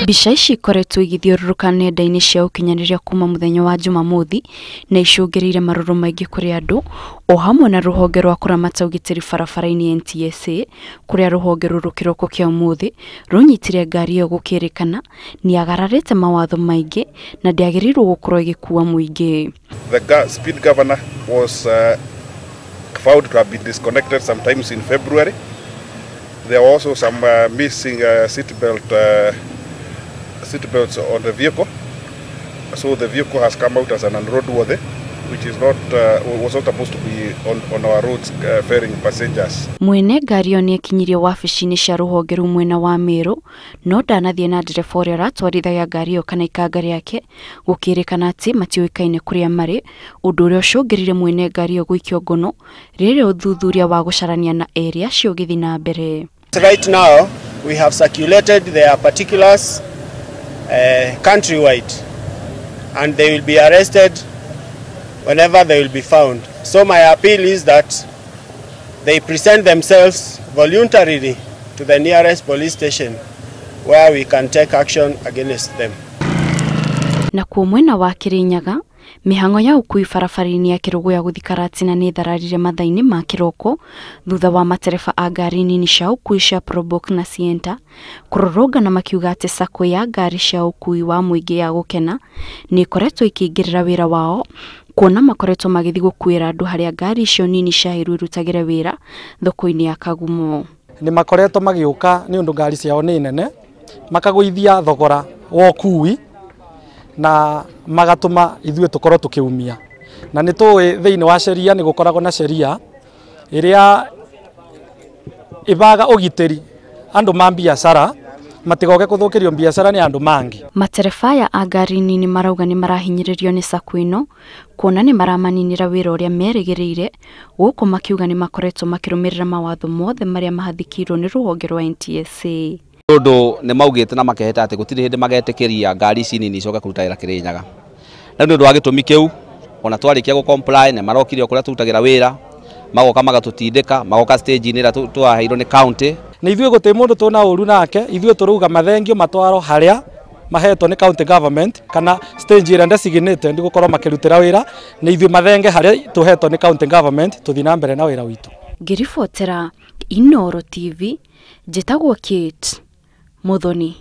Mbica ici ikoretwo igĩthiũrũrũka nenda-inĩ cia ũkinyanĩria kuma mũthenya wa Jumamothi na icũngĩrĩire marũrũ maingĩ kũrĩ andũ o hamwe na rũhonge rwa kũramata ũgitĩri barabara-inĩ NTSA, kũrĩa rũhonge rũrũ kĩroko kĩa ũmũthĩ rũnyitire ngari ĩyo gũkĩrĩkana nĩagararĩte mawatho maingĩ na ndĩagĩrĩirwo gũkorwo ĩgĩkua mũingĩ. The speed governor was found to have been disconnected sometimes in February. There were also some missing seat belts on the vehicle, so the vehicle has come out as an unroadworthy, which is not was not supposed to be on our roads ferrying passengers. Mwene ngari ĩyo nĩekinyirie wabici-inĩ cia rũhonge rũu mwena wa Meru, no ndanathiĩ na ndereba ũrĩa ũratwarithagia ngari ĩyo kana ikanga rĩake, gũkĩrĩkana atĩ matiũĩkaine kũrĩa marĩ, ũndũ ũrĩa ũcũngĩrĩire mwene ngari ĩyo gũikio ngono rĩrĩa ũthuthuria wa gũcarania na erĩ acio ũgĩthiĩ na mbere. Right now we have circulated their particulars countrywide, and they will be arrested whenever they will be found. So my appeal is that they present themselves voluntarily to the nearest police station where we can take action against them. Na kuo mwena wa Kirinyaga, mĩhang'o ya ũkui barabara-inĩ ya Kĩrũgũya gũthiĩ Karatina nĩ ĩthararire mathaa-inĩ ma kĩroko thutha wa matereba a ngari nini cia ũkui cia Probox na Sienta kũrũrũngana makiuga atĩ sacco ya ngari cia ũkui wa mũingĩ ya Gũkena nĩ ĩkoretwo ĩkĩingĩrĩra wĩra wao, kuona makoretwo magĩthiĩ gũkuĩra andũ harĩa ngari icio nini cia Heru irutagĩra wĩra thoko-inĩ ya Kagumo. Nĩ makoretwo magĩũka nĩ ũndũ ngari ciao nĩ nene, makagũithia thogora wa ũkui na magatũma ithuĩ tũkorwo tũkĩumia. Na nĩ tũĩ thĩinĩ wa sheria nĩ gũkoragwo na sheria ĩrĩa ĩbaga ũgitĩri andũ ma biacara matigoke kũthũkĩrio biacara nĩ andũ mangĩ. Matereba aya a ngari nini marauga nĩ marahinyĩrĩrio nĩ sacco ĩno kuona nĩ maramaninĩra wĩra ũrĩa merĩgĩrĩire, gũkũ makiuga nĩ makoretwo makĩrũmĩrĩra mawatho mothe marĩa mahathĩkĩirwo nĩ rũhonge rwa NTSA. Ũndũ nĩ maugĩte na makeheta atĩ gũtirĩ hĩndĩ magetĩkĩria ngari ici nini icoke kũruta wĩra Kĩrĩnyaga. Na nĩ ũndũ wa gĩtũmi kĩu ona twarĩkia gũ comply nĩ marokire o kũrĩa tũrutagĩra wĩra, magoka magatũtindĩka, magoka stage-inĩ ĩrĩa twaheirwo nĩ county. Na ithuĩ gũtirĩ mũndũ tũna ũru nake, ithuĩ tũrauga mathengio matwaro harĩa mahetwo nĩ county government kana stage ĩrĩa designated gũkorwo makĩrutĩra wĩra, nĩ ithuĩ mathenge harĩa tũhetwo nĩ county government tũthiĩ na mbere na wĩra witũ. Ngĩribotera Inooro TV, njĩtagwo Kate Muthoni.